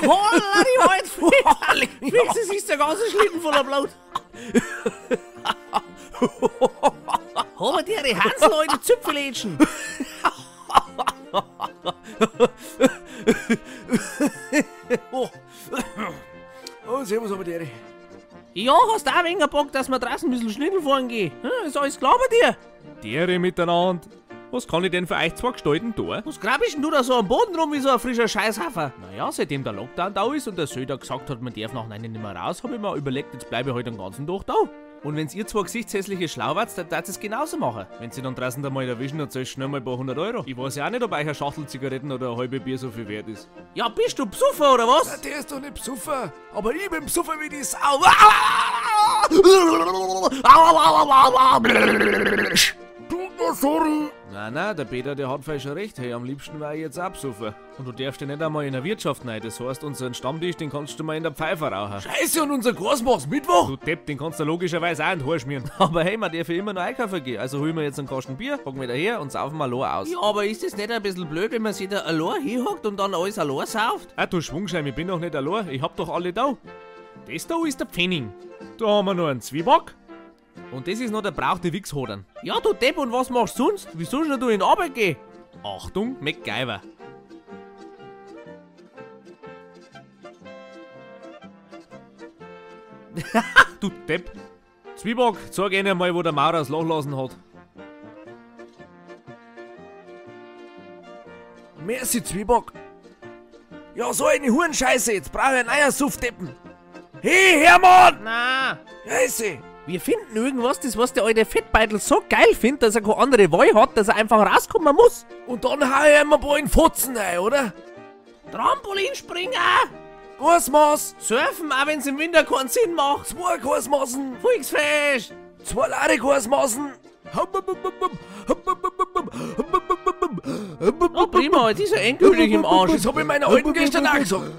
Holla, die Waldfee! Fix, es ist der ganze Schlitten voller Blut. Haben die ihre Hansel, alte Zipfelätschen? Oh. Oh, servus, aber der. Ja, hast du auch weniger Bock, dass wir draußen ein bisschen Schlittel fahren gehen? Hm, ist alles klar bei dir? Dere miteinander. Was kann ich denn für euch zwei Gestalten tun? Was grabst denn du da so am Boden rum wie so ein frischer Scheißhafer? Naja, seitdem der Lockdown da ist und der Söder gesagt hat, man darf nach 9 nicht mehr raus, hab ich mir überlegt, jetzt bleibe ich heute den ganzen Tag da. Und wenn's ihr zwei gesichtshässliche Schlauwarts, dann darfst es genauso machen. Wenn sie dann draußen einmal erwischen, dann zahlst du schnell mal ein paar 100 Euro. Ich weiß ja auch nicht, ob euch eine Schachtel Zigaretten oder eine halbe Bier so viel wert ist. Ja, bist du Psuffer oder was? Na, der ist doch nicht Psuffer, aber ich bin Psuffer wie die Sau. Sorry. Nein, nein, der Peter, der hat vielleicht schon recht. Hey, am liebsten war ich jetzt auch Psuffer. Und du darfst ja nicht einmal in der Wirtschaft rein. Das heißt, unseren Stammtisch, den kannst du mal in der Pfeife rauchen. Scheiße, und unser Kurs machst Mittwoch? Du Depp, den kannst du logischerweise auch in den Haar schmieren. Aber hey, man darf ja immer noch einkaufen gehen. Also holen wir jetzt einen Kasten Bier, packen wir daher und saufen mal allein aus. Ja, aber ist das nicht ein bisschen blöd, wenn man sich da allein hinhockt und dann alles allein sauft? Ah, du Schwungschein, ich bin doch nicht allein. Ich hab doch alle da. Das da ist der Pfennig. Da haben wir noch einen Zwieback. Und das ist noch der brauchte Wichshodern. Ja, du Depp, und was machst du sonst? Wieso sollst du in Arbeit gehen? Achtung, MacGyver. Du Depp. Zwieback, zeig ihnen mal, wo der Maurer das Loch lassen hat. Merci, Zwieback. Ja, so eine Hurenscheiße, jetzt brauche ich einen Eiersuffdeppen. Hey, Hermann! Na! Scheiße! Wir finden irgendwas, das was der alte Fettbeitel so geil findet, dass er keine andere Wahl hat, dass er einfach rauskommen muss. Und dann hau ich ihm ein paar in Fotzen rein, oder? Trampolinspringer! Großmaß! Surfen, auch wenn's im Winter keinen Sinn macht! Zwei Großmaßen! Volksfest! Zwei leere Großmaßen! Oh prima, jetzt ist er endgültig im Arsch. Das hab ich meiner Alten gestern auch gesagt.